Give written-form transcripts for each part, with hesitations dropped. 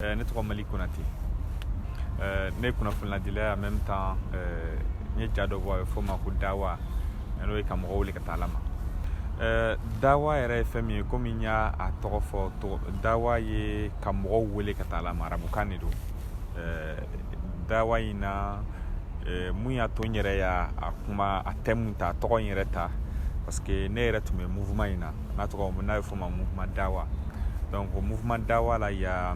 Ne tɔgɔ Mali Konate. Ne ye kunnafonidila ye, en même temps n ye ja dɔ bɔ, a bɛ f'o ma ko dawa, n'o ye ka mɔgɔw wele ka taa Ala ma. Dawa yɛrɛ ye fɛn min ye, komi n y'a a tɔgɔ fɔ, dawa ye ka mɔgɔw wele ka taa Ala ma, arabukan de don. Dawa in na, mun y'a to n yɛrɛ y'a a kuma, a thème ta, a tɔgɔ in yɛrɛ ta, parce que ne yɛrɛ tun bɛ mouvement in na, n'a tɔgɔ n'a bɛ f'o ma mouvement dawa. Donc o mouvement dawa la, ya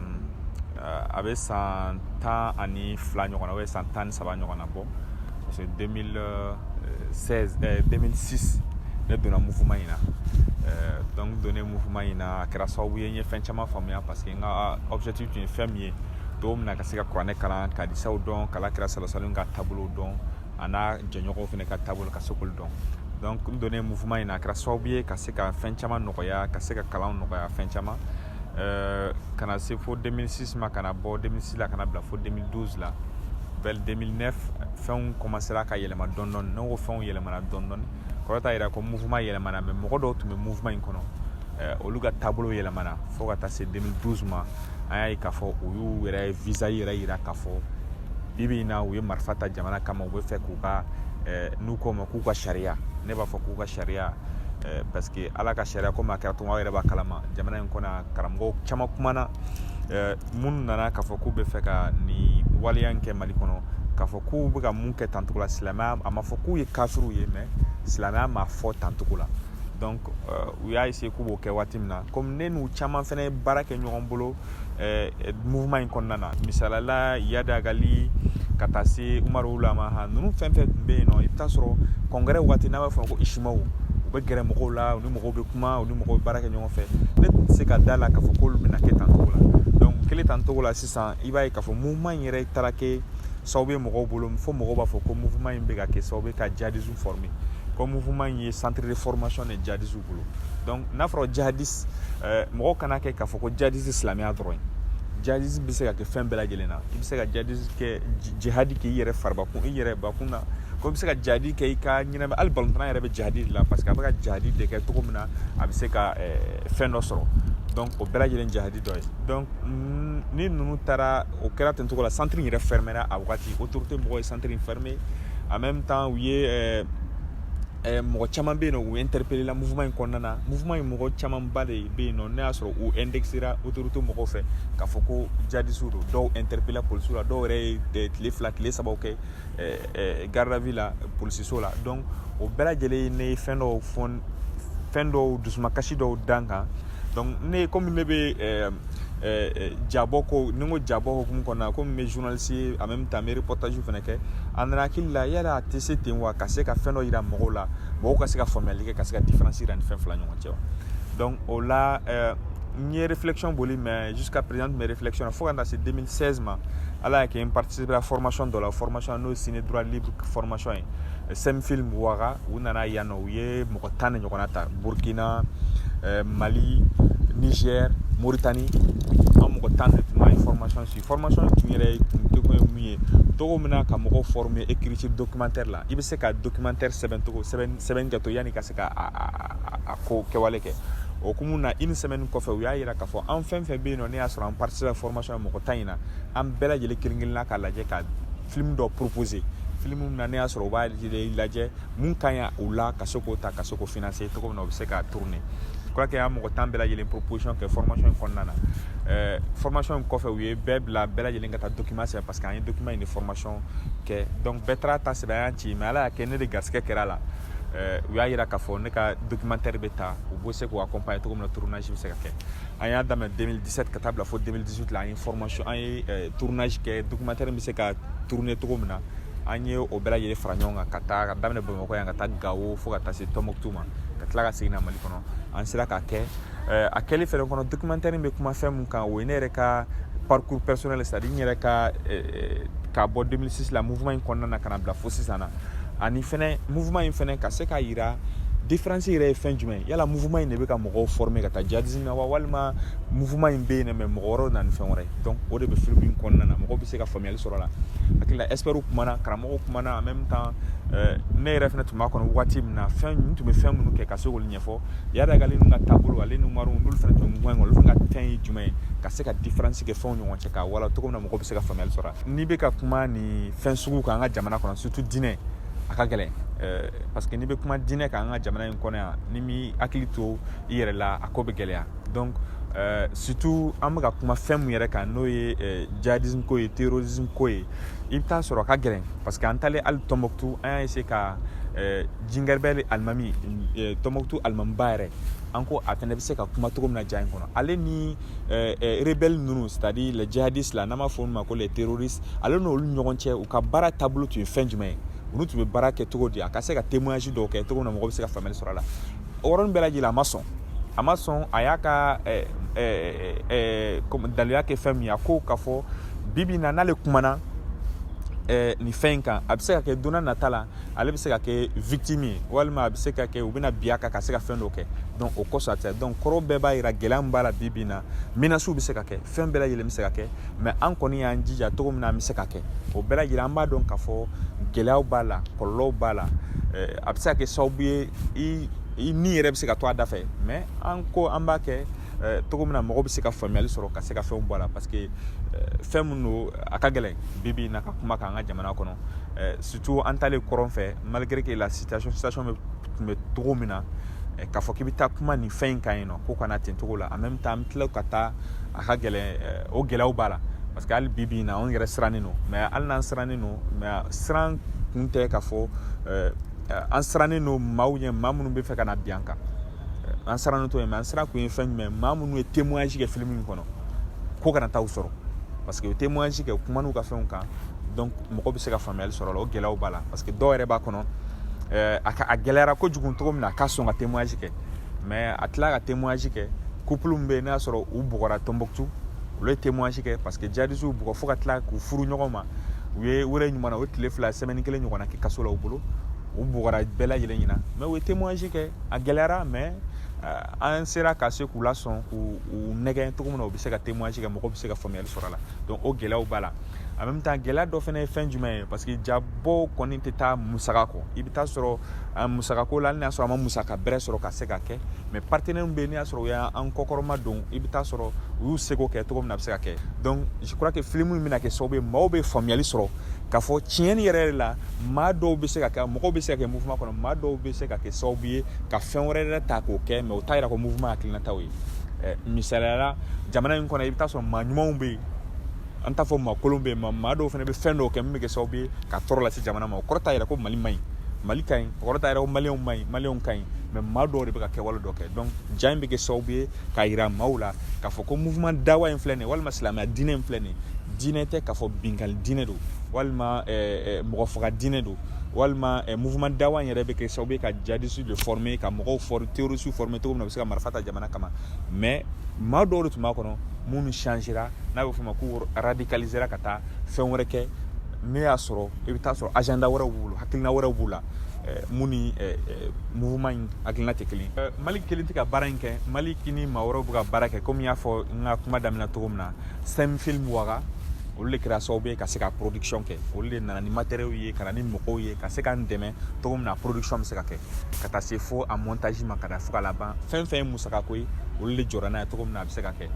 a bɛ san 12 ɲɔgɔn na, o ye san 13 ɲɔgɔn na bɔ, parce que 2016, 2006 ne donna mouvement in na. Donc donnen mouvement in na, a kɛra sababu ye n ye fɛn caman faamuya, parce que n ka objectif tun ye fɛn min ye, cogo min na ka se ka kuranɛ kalan, ka hadisaw dɔn, ka Alakira salasalam ka taabolow dɔn, a n'a jɛɲɔgɔnw fana ka taabolo, ka se k'olu dɔn. Donc n donnen mouvement in na, a kɛra sababu ye ka se ka fɛn caman nɔgɔya, ka se ka kalanw nɔgɔya, fɛn caman, ka na se fo 2006 ma, ka na bɔ 2006 la ka na bila fo 2012 la. Vers 2009, fɛnw commencera ka yɛlɛma dɔɔni dɔɔni. Ne ko fɛnw yɛlɛmana dɔɔni dɔɔni, kɔrɔ t'a yira ko mouvement yɛlɛmana, mais mɔgɔ dɔw tun bɛ mouvement in kɔnɔ, olu ka taabolo yɛlɛmana fo ka taa se 2012 ma. An y'a ye k'a fɔ u y'u yɛrɛ visage yɛrɛ yira k'a fɔ bi bi in na, u ye marifa ta jamana kama, u bɛ fɛ k'u ka, n'u k'o ma k'u ka sariya, ne b'a fɔ k'u ka sariya, parce que Ala ka sariya, komi a kɛra cogo, aw yɛrɛ b'a kalama, jamana in kɔnɔ karamɔgɔw caman kumana. Minnu nana k'a fɔ k'u bɛ fɛ ka nin waleya in kɛ Mali kɔnɔ, k'a fɔ k'u bɛ ka mun kɛ tancogo la, silamɛya a ma fɔ k'u ye kafiriw ye, mais silamɛya ma fɔ tancogo la. Donc u y'a essayer k'u b'o kɛ waati min na, komi ne n'u caman fana ye baara kɛ ɲɔgɔn bolo mouvement in kɔnɔna na, misalala Iyad Ag Ghali, ka taa se Umaru Ulama ninnu, fɛn fɛn tun bɛ yen nɔ, i bɛ taa sɔrɔ congrès waati, n'a b'a fɔ ko isimaw, u bɛ gɛrɛ mɔgɔw la, u ni mɔgɔw bɛ kuma, u ni mɔgɔw bɛ baara kɛ ɲɔgɔn fɛ. Ne tun tɛ se ka da la k'a fɔ k'olu bɛna kɛ tan cogo la. Donc kelen tan cogo la sisan, i b'a ye k'a fɔ mouvement in yɛrɛ taara kɛ sababu ye mɔgɔw bolo, fo mɔgɔw b'a fɔ ko mouvement in bɛ ka kɛ sababu ye ka djihadisme former, ko mouvement in ye centre de formation de djihadisme bolo. Donc n'a fɔra djihadiste, mɔgɔw kana kɛ k'a fɔ ko djihadiste silamɛya dɔrɔn ye. Djihadisme bɛ se ka kɛ fɛn bɛɛ lajɛlen na. I bɛ se ka djihadisme kɛ, jihadi kɛ i yɛrɛ faribakun, i yɛrɛ bakun na, ko i bɛ se ka jihadi kɛ i ka ɲɛnamaya, hali balontanna yɛrɛ bɛ jihadi de la, parce que a bɛ ka jihadi de kɛ cogo min na, a bɛ se ka fɛn dɔ sɔrɔ. Donc o bɛɛ lajɛlen jihadi dɔ ye. Donc ni ninnu taara, o kɛra ten cogo la, centre in yɛrɛ fermera a wagati. Autorité mɔgɔw ye centre in fermé. En même temps, u ye mɔgɔ caman bɛ yen nɔ, u interpellé la mouvement in kɔnɔna na. Mouvement in mɔgɔ camanba de bɛ yen nɔ, ne y'a sɔrɔ u indexera autorité mɔgɔw fɛ k'a fɔ ko djihadistes don. Dɔw interpellé polisiw la, dɔw yɛrɛ ye tile 2, tile 3 kɛ garde à vue la polisiso la. Donc o bɛɛ lajɛlen ne fɛn dɔw fɔ, fɛn dɔw dusumakasi dɔw dan kan. Donc ne, komi ne bɛ jabɔ ko, ni n ko jabɔ hukumu kɔnɔna na, komi n bɛ journaliste ye, en même temps n bɛ reportage fana kɛ, a nana hakili la, yala a tɛ se ten wa, ka se ka fɛn dɔ yira mɔgɔw la, mɔgɔw ka se ka faamuyali kɛ, ka se ka différence yira ni fɛn fila ɲɔgɔn cɛ wa. Donc o la, n ye réflexion boli, mais jusqu'à présent n tun bɛ réflexion na fo ka na se 2016 ma. Ala y'a kɛ n participer la formation dɔ la, formation n'o ye ciné droit libre formation ye, Semfilm Waga. U nana yan nɔ, u ye mɔgɔ 10 de ɲɔgɔnna ta, Burkina, Mali, Niger, Mauritanie, an mɔgɔ 10 de tun b'a ye formation suivre. Formation tun yɛrɛ tun tɛ ye mun ye, cogo min na ka mɔgɔw former écriture documentaire la, i bɛ se ka documentaire sɛbɛn cogo, sɛbɛn sɛbɛn kɛ to yanni ka se ka a ko kɛwale kɛ. O hukumu na, une semaine kɔfɛ, u y'a yira k'a fɔ an fɛn fɛn bɛ yen nɔ, ne y'a sɔrɔ an participer formation mɔgɔ 10 in na, an bɛɛ lajɛlen kelen kelenna k'a lajɛ ka film dɔ proposer, film min na ne y'a sɔrɔ u b'a lajɛ mun ka ɲi u la, ka se k'o ta, ka se k'o financer cogo min na, u bɛ se ka tourner. Je crois que an mɔgɔ 10 bɛɛ lajɛlen proposition kɛ formation in kɔnɔna na. Formation in kɔfɛ, u ye bɛɛ bila, bɛɛ lajɛlen ka taa document sɛbɛn, parce que an ye document in de formation kɛ. Donc bɛɛ taara ta sɛbɛn, an y'an ci, mais Ala y'a kɛ ne de garisɛgɛ kɛra la. U y'a yira k'a fɔ ne ka documentaire bɛ ta, u bɛ se k'u accompagner cogo min na, tournage bɛ se ka kɛ. An y'a daminɛ 2017 ka taa bila fo 2018 la. An ye formation, an ye tournage kɛ, documentaire bɛ se ka tourner cogo min na, an ye o bɛɛ lajɛlen fara ɲɔgɔn kan, ka taa ka daminɛ Bamakɔ yan, ka taa Gawo, fo ka taa se Tɔnbukutu ma, ka tila ka segin na Mali kɔnɔ. An sera k'a kɛ. A kɛli fɛnɛ kɔnɔ, documentaire bɛ kuma fɛn mun kan, o ye ne yɛrɛ ka parcours personnel, c'est à dire n yɛrɛ ka, ka bɔ 2006 la mouvement in kɔnɔna na ka na bila fo sisan na, ani fɛnɛ mouvement in fɛnɛ ka se k'a yira Différence yɛrɛ ye fɛn jumɛn ye? Yala mouvement in de bɛ ka mɔgɔw former ka taa djihadisme na wa, walima mouvement in bɛ yen, mais mɔgɔ wɛrɛw nana ni fɛn wɛrɛ ye? Donc o de bɛ film in kɔnɔna na, mɔgɔw bɛ se ka faamuyali sɔrɔ a la. Hakili la, experts kumana, karamɔgɔw kumana. En même temps, ne yɛrɛ fɛnɛ tun b'a kɔnɔ waati min na, fɛn n tun bɛ fɛn minnu kɛ ka se k'olu ɲɛfɔ. Iyad Ag Ghali ka taabolo, ale ni Umaru, n'olu fɛnɛ tun bɛ mouvement in kɔnɔ, olu fana ka fɛn ye jumɛn ye, ka se ka différence kɛ fɛnw ɲɔgɔn cɛ, k'a wala cogo min na mɔgɔw bɛ se ka faamuyali sɔrɔ. N'i bɛ ka kuma nin fɛn sugu kan an ka jamana kɔnɔ, surtout diinɛ, a ka gɛlɛn, parce que n'i bɛ kuma diinɛ kan an ka jamana in kɔnɔ yan, n'i m'i hakili to i yɛrɛ la, a ko bɛ gɛlɛya. Donc surtout an bɛ ka kuma fɛn min yɛrɛ kan, n'o ye djihadisme ko ye, terrorisme ko ye, i bɛ taa sɔrɔ a ka gɛlɛn, parce que an taalen hali Tɔnbɔkutu, an y'a essayer ka Jingerbɛli alimami, Tɔnbɔkutu alimamiba yɛrɛ, an ko a fɛnɛ bɛ se ka kuma cogo min na ja in kɔnɔ, ale ni rebelle ninnu, c'est à dire les djihadistes la, n'an b'a fɔ olu ma ko les terroristes, ale n'olu ɲɔgɔn cɛ, u ka baara taabolo tun ye fɛn jumɛn ye, olu tun bɛ baara kɛ cogo di, a ka se ka témoignage dɔw kɛ cogo min na mɔgɔ bɛ se ka faamuyali sɔrɔ a la. O yɔrɔnin bɛɛ lajɛlen, a ma sɔn, a ma sɔn. A y'a ka daluya kɛ fɛn min ye, a ko k'a fɔ bi bi in na, n'ale kumana nin fɛn in kan, a bɛ se ka kɛ don nata la, ale bɛ se ka kɛ victime ye, walima a bɛ se ka kɛ u bɛna bin a kan ka se ka fɛn dɔ kɛ. Donc o kosɔn a tɛ. Donc kɔrɔ bɛɛ b'a jira gɛlɛya min b'a la bi bi in na, menaces bɛ se ka kɛ, fɛn bɛɛ lajɛlen bɛ se ka kɛ, mais an kɔni y'an jija cogo min na an bɛ se ka kɛ o bɛɛ lajɛlen. An b'a dɔn k'a fɔ gɛlɛyaw b'a la, kɔlɔlɔw b'a la, a bɛ se ka kɛ sababu ye i ni yɛrɛ bɛ se ka to a da fɛ, mais an ko an b'a kɛ cogo min na mɔgɔw bɛ se ka faamuyali sɔrɔ ka se ka fɛnw bɔ a la, parce que fɛn min don, a ka gɛlɛn bi bi in na ka kuma kan an ka jamana kɔnɔ, surtout an taalen kɔrɔn fɛ, malgré que la situation bɛ tun bɛ cogo min na, k'a fɔ k'i bɛ taa kuma nin fɛn in kan yen nɔ, ko kana ten cogo la. En même temps, an bɛ tila ka taa, a ka gɛlɛn, o gɛlɛyaw b'a la, parce que hali bi bi in na, anw yɛrɛ sirannen don. Mais hali n'an sirannen don, mais siran kun tɛ k'a fɔ an sirannen don maaw ɲɛ, maa minnu bɛ fɛ ka na bin an kan. An sirannen t'o ye, mais an siran kun ye fɛn jumɛn? Maa minnu ye témoignage kɛ film in kɔnɔ, ko kana taa u sɔrɔ, parce que u témoignage kɛ, u kumana u ka fɛnw kan. Donc mɔgɔ bɛ se ka faamuyali sɔrɔ a la. O gɛlɛyaw b'a la, parce que dɔw yɛrɛ b'a kɔnɔ, a gɛlɛyara kojugu cogo min na a ka sɔn ka témoignage kɛ, mais a tila ka témoignage kɛ. Couple min bɛ yen, n'a y'a sɔrɔ u bugɔra Tɔnbɔkutu, olu ye témoignage kɛ, parce que djihadistes y'u bugɔ fo ka tila k'u furu ɲɔgɔn ma. U ye wɛrɛ ɲuman na, o tile 2, semaine kelen ɲɔgɔnna kɛ kaso la u bolo, u bugɔra bɛɛ lajɛlen ɲɛna, mais u ye témoignage kɛ. A gɛlɛyara, mais an sera ka se k'u lasɔn, k'u nɛgɛn cogo min na u bɛ se ka témoignage kɛ, mɔgɔw bɛ se ka faamuyali sɔrɔ a la. Donc o gɛlɛyaw b'a la. En même temps, gɛlɛya dɔ fana ye fɛn jumɛn ye? Parce que jabɔ kɔni tɛ taa musaka kɔ. I bɛ taa sɔrɔ musakako la, hali n'a sɔrɔ an ma musaka bɛrɛ sɔrɔ ka se ka kɛ, mais partenaire bɛ yen, n'i y'a sɔrɔ u y'an kɔkɔrɔma don, i bɛ taa sɔrɔ u y'u seko kɛ cogo min na a bɛ se ka kɛ. Donc je crois que film in bɛna kɛ sababu ye maaw bɛ faamuyali sɔrɔ k'a fɔ tiɲɛni yɛrɛ yɛrɛ la, maa dɔw bɛ se ka kɛ, mɔgɔw bɛ se ka kɛ mouvement kɔnɔ, maa dɔw bɛ se ka kɛ sababu ye ka fɛn wɛrɛ yɛrɛ ta k'o kɛ, mais o t'a yira ko mouvement hakilinataw ye. Misaliya la, jamana in kɔnɔ, i bɛ taa sɔrɔ maa ɲumanw bɛ yen, an t'a fɔ maa kolon bɛ yen, maa dɔw fana bɛ fɛn dɔw kɛ min bɛ kɛ sababu ye ka tɔɔrɔ lase jamana ma. O kɔrɔ t'a yira ko Mali man ɲi, Mali ka ɲi. O kɔrɔ t'a yira ko Maliyɛnw man ɲi, Maliyɛnw ka ɲi, mais maa dɔw de bɛ ka kɛwale dɔ kɛ. Donc ja in bɛ kɛ sababu ye k'a yira maaw la k'a fɔ ko mouvement dawa in filɛ nin ye, walima silamɛya diinɛ in filɛ nin ye, diinɛ tɛ k'a fɔ binkali diinɛ don, walima mɔgɔ faga diinɛ don, walima mouvement dawa in yɛrɛ bɛ kɛ sababu ye ka djihadistes de former, ka mɔgɔw former, terroristes former cogo min na u bɛ se ka marifa ta jamana kama. Mais maa dɔw de tun b'a kɔnɔ minnu changera, n'a bɛ f'o ma k'u radicalisera ka taa fɛn wɛrɛ kɛ. Ne y'a sɔrɔ, i bɛ taa sɔrɔ agenda wɛrɛw b'u bolo, hakilina wɛrɛw b'u la mun ni mouvement in hakilina tɛ kelen. Mali kelen tɛ ka baara in kɛ, Mali ni maa wɛrɛw bɛ ka baara kɛ. Komi n y'a fɔ n ka kuma daminɛ cogo min na, Sem Film Waga, olu de kɛra sababu ye ka se ka production kɛ. Olu de nana ni matériel ye, ka na ni mɔgɔw ye ka se k'an dɛmɛ cogo min na production bɛ se ka kɛ, ka taa se fo a montage ma, ka na fo ka laban. Fɛn fɛn ye musakako ye, olu de jɔra n'a ye cogo min na a bɛ se ka kɛ.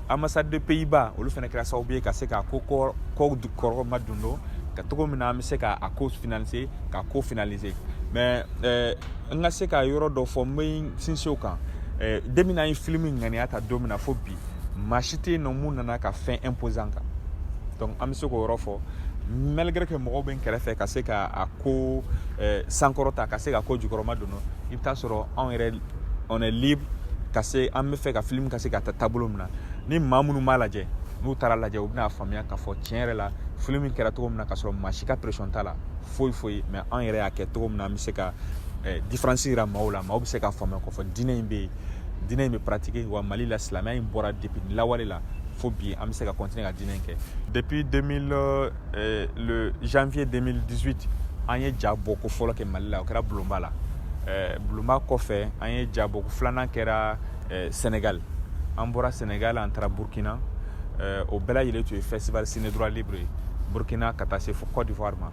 Ambassade de Pays-Bas, olu fana kɛra sababu ye ka se ka ko kɔ kɔrɔma dun don ka cogo min na an bɛ se ka a ko financer, ka ko finaliser. Mais n ka se ka yɔrɔ dɔ fɔ, n bɛ sinsin o kan. Depuis n'an ye film ŋaniya ta don min na fo bi, maa si tɛ yen nɔ mun nana ka fɛn imposer an kan. Donc an bɛ se k'o yɔrɔ fɔ, malgré que mɔgɔw bɛ n kɛrɛfɛ ka se ka a ko sankɔrɔta, ka se ka ko jukɔrɔma don, i bɛ taa sɔrɔ anw yɛrɛ, on est libre ka se an bɛ fɛ ka film ka se ka taa taabolo min na. Ni maa minnu m'a lajɛ, n'u taara lajɛ, u bɛna faamuya k'a fɔ tiɲɛ yɛrɛ la, film kɛra cogo min na, k'a sɔrɔ maa si ka pression t'a la, foyi foyi, mais an yɛrɛ y'a kɛ cogo min na an bɛ se ka différence yira maaw la, maaw bɛ se k'a faamuya k'a fɔ diinɛ in bɛ yen, diinɛ in bɛ pratiquer wa. Mali la, silamɛya in bɔra depuis lawale la fo bi, an bɛ se ka continuer ka diinɛ in kɛ. Depuis 2000, le janvier 2018, an ye ja bɔ ko fɔlɔ kɛ Mali la, o kɛra bulonba la. Bulonba kɔfɛ, an ye jabɔ filanan kɛra Sénégal. An bɔra Sénégal, an taara Burkina. O bɛɛ lajɛlen tun ye festival Ciné Droit Libre ye, Burkina ka taa se fo Côte d'Ivoire ma.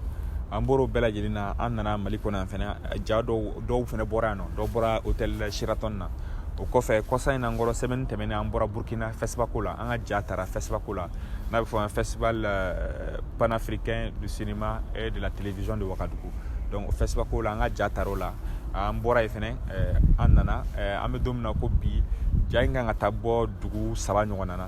An bɔra o bɛɛ lajɛlen na, an nana Mali kɔnɔ yan fɛnɛ. Ja dɔw fɛnɛ bɔra yan nɔ, dɔw bɔra hôtel Sheraton na. O kɔfɛ, kɔsa in na, n kɔrɔ, semaine tɛmɛnen, an bɔra Burkina FESPACO la. An ka ja tara FESPACO la, n'a bɛ fɔ Festival panafricain du cinéma et de la télévision de Ouagadougou. Donc o FESPACO la, an ka ja tara o la. An bɔra yen fɛnɛ, an nana. An bɛ don min na ko bi, ja in kan ka taa bɔ dugu saba ɲɔgɔn na,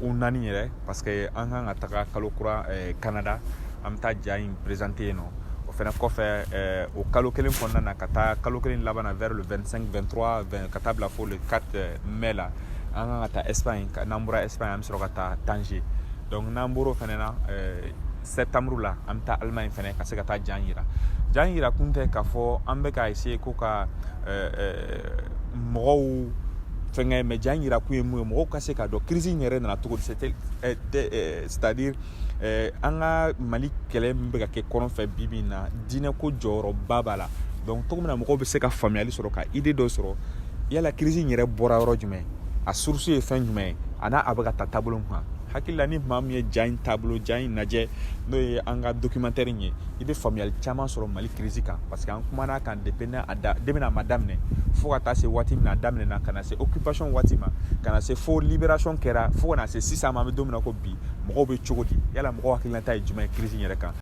u naani yɛrɛ, parce que an kan ka taga kalo kura Canada, an bɛ taa ja in présenter yen nɔ. O fɛnɛ kɔfɛ, o kalo kelen kɔnɔna na, ka taa kalo kelen laban na, vers le 25, 23, 20, ka taa bila fo le 4 mai la, an kan ka taa Espagne. N'an bɔra Espagne, an bɛ sɔrɔ ka taa Tanger. Donc n'an bɔra o fɛnɛ na, septembre la, an bɛ taa Allemagne fɛnɛ, ka se ka taa ja in yira. Ja in yira kun tɛ k'a fɔ an bɛ ka essayer ko ka mɔgɔw fɛngɛ, mais ja in yira kun ye mun ye? Mɔgɔw ka se k'a dɔn crise in yɛrɛ nana cogo di. C'est à dire an ka Mali kɛlɛ min bɛ ka kɛ kɔrɔn fɛ bi bi in na, diinɛ ko jɔyɔrɔba b'a la. Donc cogo min na mɔgɔw bɛ se ka faamuyali sɔrɔ, ka idée dɔ sɔrɔ, yala crise in yɛrɛ bɔra yɔrɔ jumɛn, a source ye fɛn jumɛn ye, a n'a a bɛ ka taa taabolo min kan. Hakili la, ni maa min ye ja in taabolo, ja in lajɛ, n'o ye an ka documentaire in ye, i bɛ faamuyali caman sɔrɔ Mali crise kan, parce que an kumana kan depuis n'a da depuis n'a ma daminɛ, fo ka taa se waati min na a daminɛna, ka na se occupation waati ma, ka na se fo libération kɛra, fo ka na se sisan ma, an bɛ don min na ko bi, mɔgɔw bɛ cogo di, yala mɔgɔw hakilinata ye jumɛn ye crise in yɛrɛ kan.